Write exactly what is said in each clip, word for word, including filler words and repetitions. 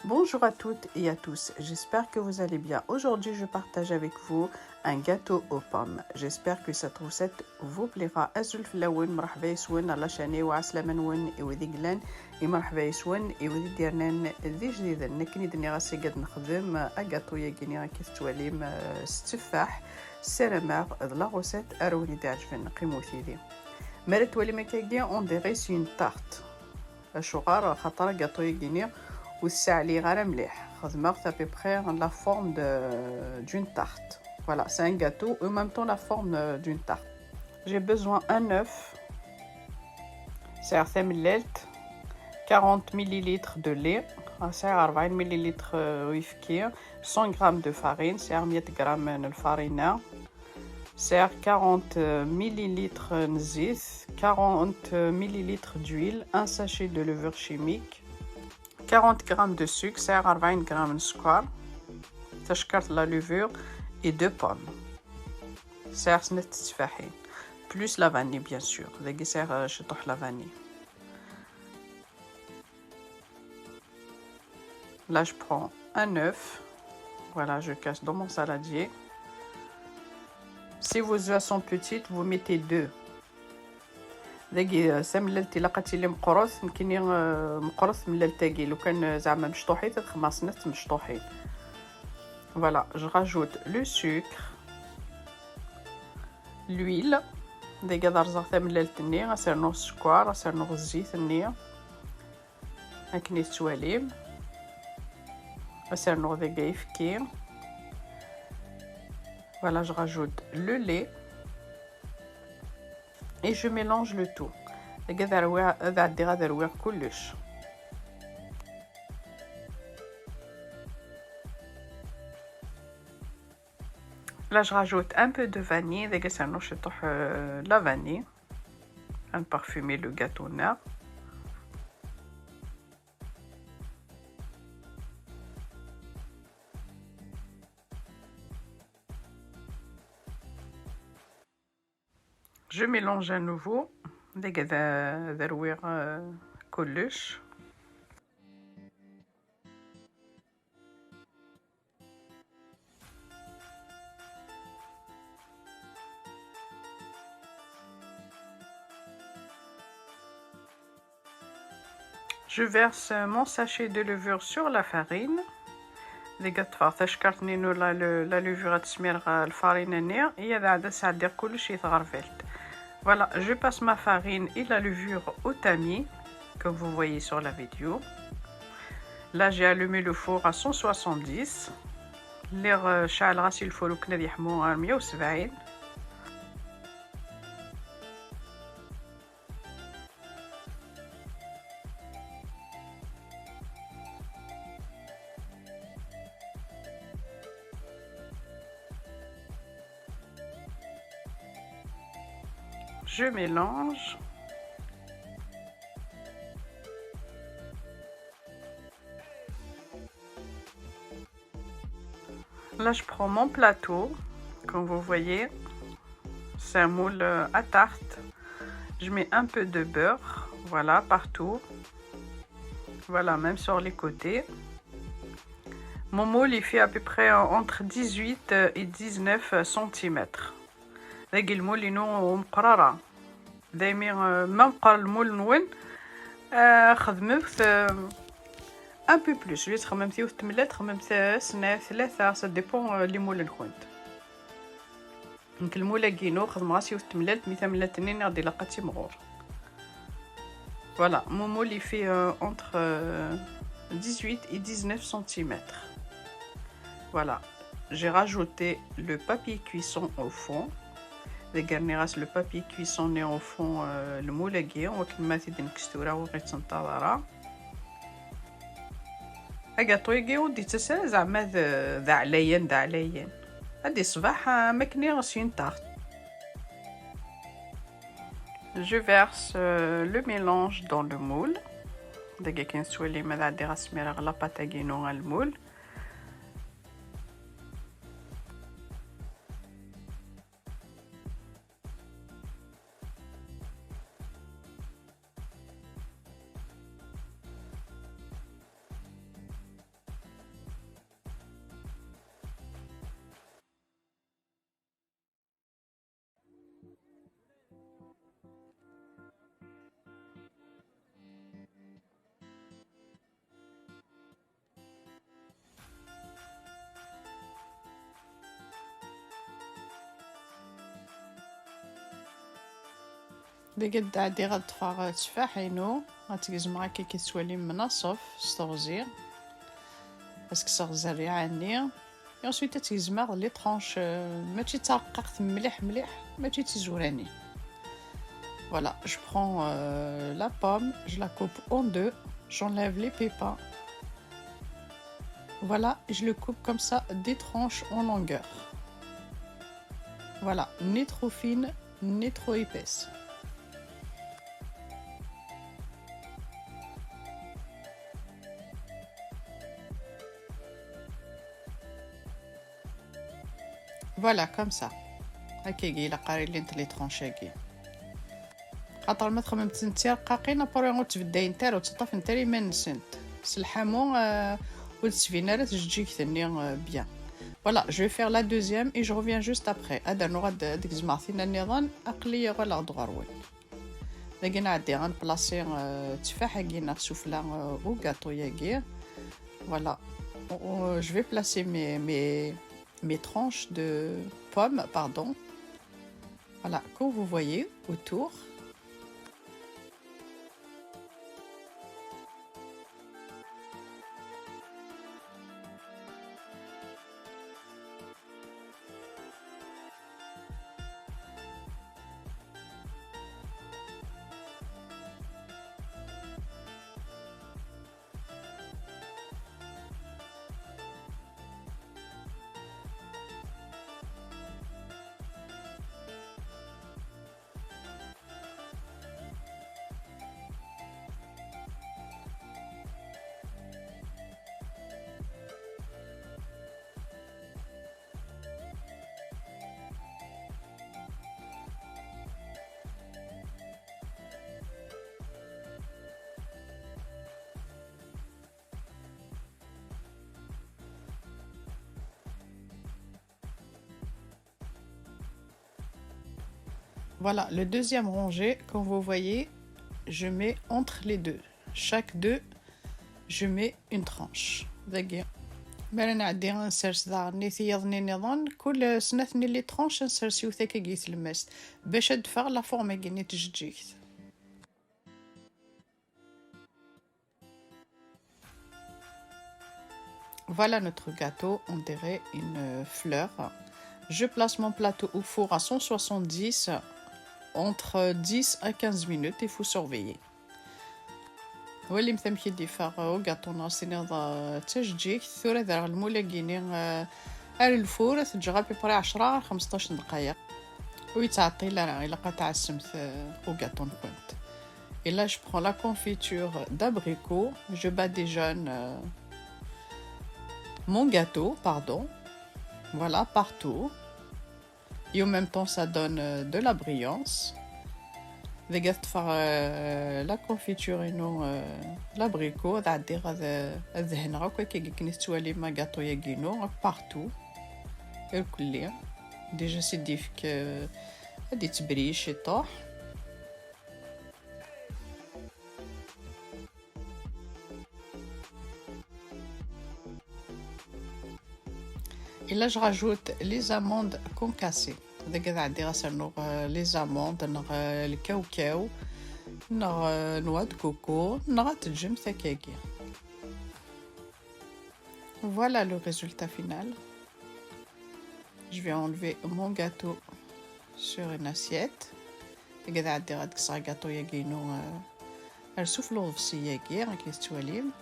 Bonjour à toutes et à tous, j'espère que vous allez bien. Aujourd'hui, je partage avec vous un gâteau aux pommes. J'espère que cette recette vous plaira. Azul fell-awen, mṛeḥba yes-wen, ala cani wa ɛeslama-nwen i wid i yellan, i mṛeḥba yes-wen i wid i d-yernan d ijdiden. Nekkni d-nniɣ ass-agi ad nexdem agaṭu-yagi-ni akka tettwalim, eh, s tteffaḥ. Ssarameɣ d la recette ara wen-d-iɛeǧben. Qqimet yid-i. Mi ara twalim akkagi, on dirait c'est une tarte. Acuɣer? Xaṭer agaṭu-yagi-ni ur t-ssaɛliɣ ara mliḥ. Xedmeɣ-t à peu près la forme de, d'une tarte. Voilà, c'est un gâteau, en même temps la forme, euh, d'une tarte. J'ai besoin un œuf. Sɛiɣ tamellalt, quarante millilitres de lait. Sɛiɣ rebɛin millilitres, euh, uyefki. Cent grammes de farine, sɛiɣ meyya gram n lfarina. Sɛiɣ quarante millilitres n zzit, quarante millilitres d'huile, un sachet de levure chimique, quarante grammes de sucre, sɛiɣ rebɛin gram n sskeṛ, tacekkart la levure et deux pommes. Sɛiɣ snat tetteffaḥin, plus la vanille, bien sûr. Dagi sɛiɣ, euh, ciṭuḥ la vanille. Là, je prends un œuf. Voilà, je casse dans mon saladier. Si vos œufs sont petits, vous mettez deux. Dagi, euh, tamellalt ilaq ad tili meqqret, nekkini, euh, meqqret temellalt-agi. Lukan, euh, zeɛma mecṭuḥit, ad xedmeɣ snat mecṭuḥin. Voilà, je rajoute le sucre, l'huile. Dagi ad rẓeɣ tamellalt-nni, ad s-rnuɣ sskeṛ, ad s-rnuɣ zzit-nni. Akken i tettwalim, ad s-rnuɣ dagi ayefki. Voilà, je rajoute le lait et je mélange le tout. Dagi ad rwiɣ, ad ɛeddiɣ ad rwiɣ kullec. Là, je rajoute un peu de vanille, dagi ad s-rnuɣ ciṭuḥ, euh, la vanille. À parfumer le gâteau-nneɣ. Je mélange à nouveau. Dagi ad, ad rwiɣ, euh, kullec. Je verse mon sachet de levure sur la farine. Dagi ad ṭṭfeɣ tacekkart-nni n la, le-, la levure ad smireɣ lfarina-nni, i ad ɛad ad sɛeddiɣ kullec i tɣerbalt. Voilà, je passe ma farine et la levure au tamis, comme vous voyez sur la vidéo. Là, j'ai allumé le four à cent soixante-dix. Lliɣ, euh, ceɛleɣ-as i lfur akken ad yeḥmu ɣer meyya u sebɛin. Je mélange. Là, je prends mon plateau. Comme vous voyez, c'est un moule, euh, à tarte. Je mets un peu de beurre, voilà, partout. Voilà, même sur les côtés. Mon moule, il fait à peu près, euh, entre dix-huit et dix-neuf centimètres. Dagi lmul-inu ur meqqer ara. Daymi, euh, ma meqqer lmul-nwen, euh, xedmet, euh, un peu plus. Li txedmemt yiwet tmellalt, txedmemt, euh, snat, tlata, ça dépend, euh, les moules-nkent. Nekk lmul-agi-inu xedmeɣ-as yiwet tmellalt, mi tamellalt-nni nniɣ-d ilaq ad timɣur. Voilà, mon moule, il fait, euh, entre, euh, dix-huit et dix-neuf centimètres. Voilà, j'ai rajouté le papier cuisson au fond. Dagi rniɣ-as le papier cuisson-nni au fond, euh, lmul-agi, wakken ma t-id-nekkes tura ur ɣ-ittenṭaḍ ara. Agaṭu-agi ur d-ittas ara zeɛma d, d aɛlayan, d aɛlayan. Ad d-iṣbeḥ, ah, am akken s une tarte. Je verse, euh, le mélange dans le moule. Dagi akken tettwalim ad ɛeddiɣ ad smireɣ la pâte-agi-inu ɣer lmul. Dagi ad ɛeddiɣ ad ṭṭfeɣ tteffaḥ-inu, ad t-gezmeɣ akka i tettwalim menaṣef s teɣzi, ad s-kkseɣ zzerriɛa-nni, et ensuite ad t-gezmeɣ les tranches, euh, mačči d tarqaqt mliḥ mliḥ, mačči d tizuranin. Voilà, je prends, euh, la pomme, je la coupe en deux, j'enlève les pépins. Voilà, je le coupe comme ça, des tranches en longueur. Voilà, ni trop fine, ni trop épaisse. Voilà, comme ça. Akkagi, ilaq ara ilint les tranches-agi. Xaṭer ma txemmemt-tent d tirqaqin, après ur ttbeddayent ara, ur ttaṭṭafent ara iman-nsent. S lḥamu, euh, ur d-tbin ara tjeǧǧigt-nni, euh, bien. Voilà, je vais faire la deuxième et je reviens juste après. Ad rnuɣ ad, ad gezmeɣ tina nniḍen, aql-i uɣaleɣ-d ɣur-wen. Dagi nɛeddi ad nplasi, euh, tteffaḥ-agi neɣ sufella, euh, ugaṭu-yagi. Voilà. O-, o-, je vais placer mes, mes, mes tranches de pommes, pardon. Voilà, comme vous voyez, autour. Voilà, le deuxième rangée, comme vous voyez, je mets entre les deux. Chaque deux, je mets une tranche. Dagi. Mi ara nɛeddi ad nsers daɣen i tiyaḍ-nni nniḍen, kul snat-nni les tranches ad nsers yiwet akkagi i tlemmast, bac ad d-teffeɣ la forme-agi n tjeǧǧigt. Voilà notre gâteau, on dirait une fleur. Je place mon plateau au four à cent soixante-dix, entre dix à quinze minutes, il faut surveiller. Walimt amek i d-yeffeɣ ugaṭu-nneɣ, s tiniḍ, euh, d tajeǧǧigt. Tura derɣ lmul-agi-ni, euh, ar lfur, ad t-ǧǧeɣ à peu près ɛecra ar xemseṭṭac n ddqayeq. Ur yettɛeṭṭil ara, ilaq ad tɛassemt, euh, ugaṭu-nkent. Et là, je prends la confiture d'abricot, je badigeonne, euh, mon gâteau, pardon. Voilà, partout. Et en même temps, ça donne, euh, de la brillance. Dagi ad ṭṭfeɣ, euh, la confiture-inu, euh, l'abricot, ad ɛeddiɣ ad, ad dehneɣ akk akka akken i tettwalim agatu-yagi-inu, akk partout, irkelli. Déjà, c'est d-yefk, euh, ad yettbriyyi ciṭuḥ. Et là, je rajoute les amandes concassées. Dagi ad ɛeddiɣ ad s-rnuɣ, euh, les amandes, neɣ, euh, lkawkaw, neɣ, euh, noix de coco, neɣ ad teǧǧemt akkagi. Voilà le résultat final. Je vais enlever mon gâteau sur une assiette. Dagi ad ɛeddiɣ ad kkseɣ agatu-yagi-inu, euh, ar sufella uḍebsi-yagi, akken i tettwalim.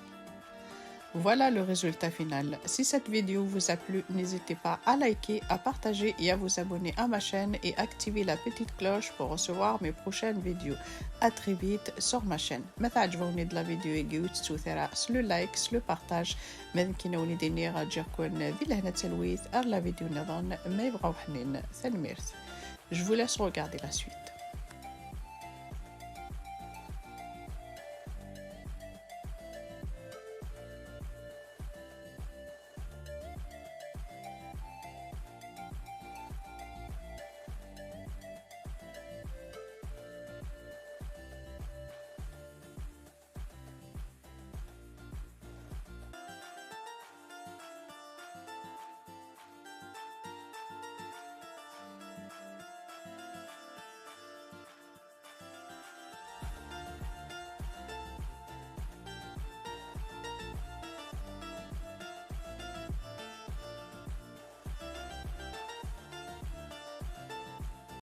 Voilà le résultat final. Si cette vidéo vous a plu, n'hésitez pas à liker, à partager et à vous abonner à ma chaîne et activer la petite cloche pour recevoir mes prochaines vidéos. À très vite sur ma chaîne. Ma teɛǧeb-awen la vidéo-agi, ur tettut ara s le like, s le partage. Ma d nekkini ad wen-id-iniɣ ǧǧiɣ-ken di lehna d talwit ar la vidéo nniḍen, ma yebɣa uḥnin. Tanemmirt. Je vous laisse regarder la suite.